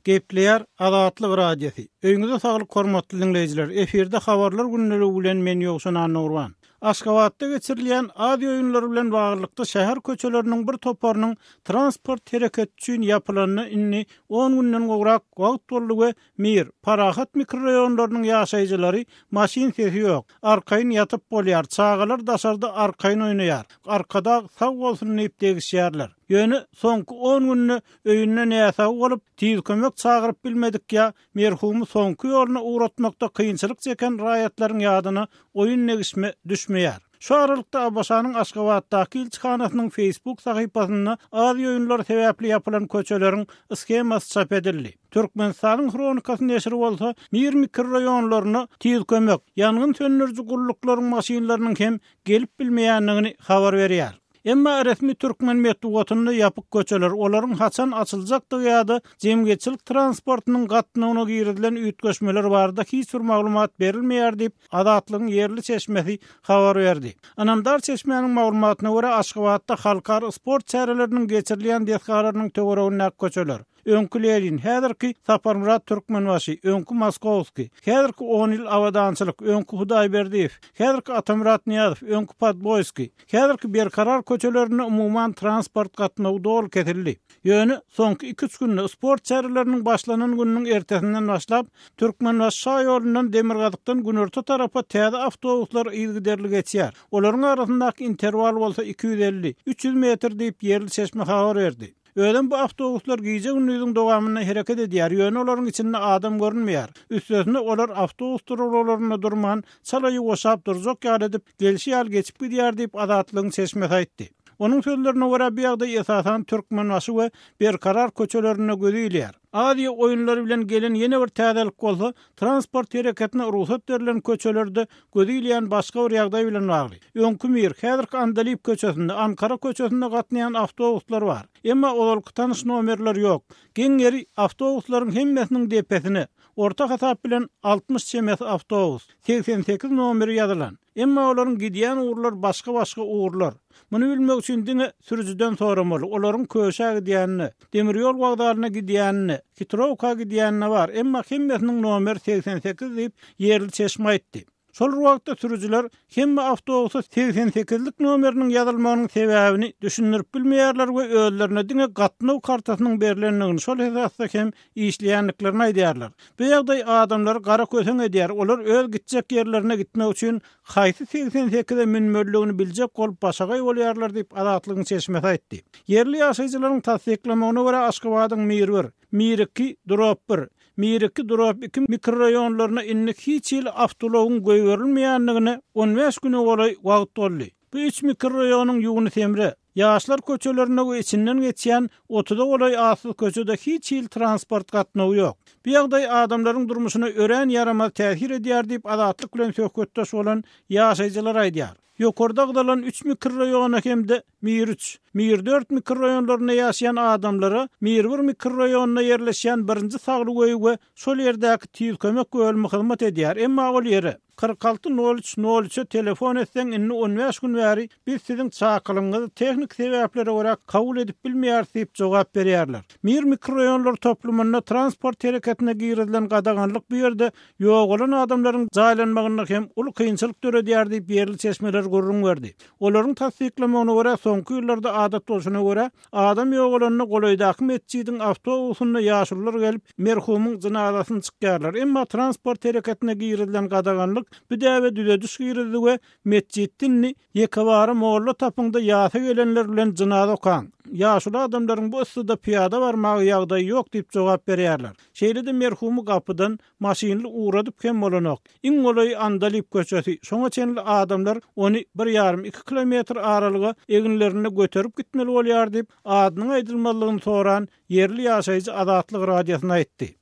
Gepleýär Azatlyk Radiosy. Öýüňize saglyk hormatly diňleýjiler. Efirde habarlar gündeligi bilen men Ýowşan Annagurban. Aşgabatda geçirilýän Aziýa oýunlary bilen baglylykda şäher köçeleriniň bir toparynyň transport hereketi üçin ýapylanyna indi on günden gowrak wagt boldy we Mir, Parahat mikroraýonlarynyň ýaşaýjylary maşyn sesi ýok, arkaýyn ýatyp bolýar, çagalar daşarda arkaýyn oýnaýar, Arkadag sag bolsun diýip degişýärler. Ýöne soňky on günde öýünde näsag bolup, tiz kömek çagyryp bilmedik ýa merhumy soňky ýoluna ugratmakda kynçylyk çeken raýatlaryň ýadyna oýun-degişme düşmeýär. Şu aralykda ABŞ-nyň Aşgabatdaky ilçihanasynyň Facebook sahypasynda Aziýa oýunlary sebäpli ýapylan köçeleriň shemasy çap edildi. Türkmenistanyň Hronikasy neşiri bolsa Mir mikroraýonlaryna tiz kömek, ýangyn söndüriji gulluklaryň maşynlarynyň hem gelip bilmeýändigini habar berýär. Emma resmi türkmen metbugatynda ýapyk köçeler, olaryň haçan açyljakdygy ýa-da jemgyýetçilik transportynyň gatnawyna girizilen üýtgeşmeler barada hiç bir maglumat berilmeýär diýip, Azatlygyň ýerli çeşmesi habar berdi. Ynamdar çeşmäniň maglumatyna görä, Aşgabatda halkara sport çäreleriniň geçirilýän desgalarynyň töweregindäki köçeler, Öňki Lenin, häzirki Saparmyrat Türkmenbaşy, öňki Moskowskiý, häzirki On ýyl abadançylyk, öňki Hudaýberdiýew, häzirki Atamyrat Nyýazow, öňki Podboýskiý, häzirki Berkarar köçelerinde umuman transport gatnawy doly kesildi. Ýöne soňky iki-üç günde sport çäreleriniň başlanan gününiň ertesinden başlap, Türkmenbaşy şaýolundan demirgazykdan günorta tarapa täze awtobuslar yzygiderli geçýär. Olaryň arasyndaky interwal bolsa 250, 300 metr diýip, ýerli çeşme habar berdi. Özem bu awtobuslar gije-gündiziň dowamynda hereket edýär, ýöne olaryň içinde adam görünmeýär. Üstesine, olar awtobus duralgalarynda durman, çala ýuwaşap durjak ýaly edip, gelşi ýaly geçip gidýär diýip, Azatlygyň çeşmesi aýtdy. Onuň sözlerine görä, bu ýagdaý esasan Türkmenbaşy we Berkarar köçelerinde göze ilýär. Aziýa oýunlary bilen gelen ýene bir täzelik bolsa, transport hereketine rugsat berlen köçelerde göze ilýän başga bir ýagdaý bilen bagly. Öňki Mir, häzirki Andalyp köçesinde, Ankara köçesinde gatnaýan awtobuslar bar. Emma ozalky tanyş nomerler ýok. Geň ýeri, awtobuslaryň hemmesiniň depesine, orta hasap bilen 60 çemesi awtobus, 88 nomeri ýazylan. Emma olaryň gidýän ugurlary başga-başga ugurlar. Muny bilmek üçin diňe sürüjiden soramaly, olaryň Köşä gidýänine, demir ýol wokzalyna gidýänine, Hitrowka gidýänine bar, emma hemmesiniň nomeri 88 diýip, ýerli çeşme aýtdy. Şol bir wagtda sürüjiler hemme awtobusa 88-lik nomeriniň ýazylmagynyň sebäbini düşündirip bilmeýärler we özlerine diňe gatnaw kartasynyň berlendigini, şol esasda hem işleýändiklerini aýdýarlar. Bu ýagdaý adamlary gara köseň edýär, olar öz gitjek ýerlerine gitmek üçin haýsy 88-e münmelidigini biljek bolup başagaý bolýarlar diýip, Azatlygyň çeşmesi aýtdy. Ýerli ýaşaýjylaryň tassyklamagyna görä, Aşgabadyň Mir bir, Mir iki, Drop bir, Mir iki, Drop iki mikroraýonlaryna indi hiç hili awtoulagyň goýberilmeýändigine on bäş güne golaý wagt boldy. Bu üç mikroraýonyň Ýunus Emre, Ýaşlar köçelerinde we içinden geçýän otuza golaý atsyz köçede hiç hili transport gatnawy ýok. Bu ýagdaý adamlaryň durmuşyna örän ýaramaz täsir edýär diýip, Azatlyk bilen söhbetdeş bolan ýaşaýjylar aýdýar. Ýokarda agzalan üç mikroraýona hem-de Mir üç, Mir dört mikroraýonlarynda ýaşaýan adamlara Mir bir mikroraýonynda ýerleşýän birinji saglyk öýi we şol ýerdäki tiz kömek bölümi hyzmat edýär, emma ol ýere 46 nol üç nol üçe telefon etseň indi on bäş gün bäri biz siziň çakylygyňyzy tehniki sebäplere görä kabul edip bilmeýäris diýip jogap berýärler. Mir mikroraýonlar toplumynda transport hereketine girizilen gadaganlyk bu ýerde ýogalan adamlaryň jaýlanmagynda hem uly kynçylyk döredýär diýip ýerli çeşmeler gürrüň berdi. Olaryň tassyklamagyna görä soňky ýyllarda adat bolşuna görä Adam ýogalanda golaýdaky metjidiň awtobusynda ýaşulular gelip, merhumyň jynazasyny çykýarlar. Emma transport hereketine girizilen gadaganlyk bu däbe düzediş girizdi we metjitde indi ýekebara molla tapyň-da ýasa gelenler bilen jynaza okaň. Ýaşuly adamlaryň bu yssyda pyýada barmaga ýagdaýy ýok diýip jogap berýärler. Şeýle-de merhumy gapydan Maşynly ugradyp hem bolanok. Iň golaýy Andalyp köçesi. Şoňa çenli adamlar ony bir ýarym, iki kilometr aralyga eginlerinde göterip gitmeli bolýar diýip, adynyň aýdylmazlygyny soran ýerli ýaşaýjy Azatlyk Radiosyna aýtdy.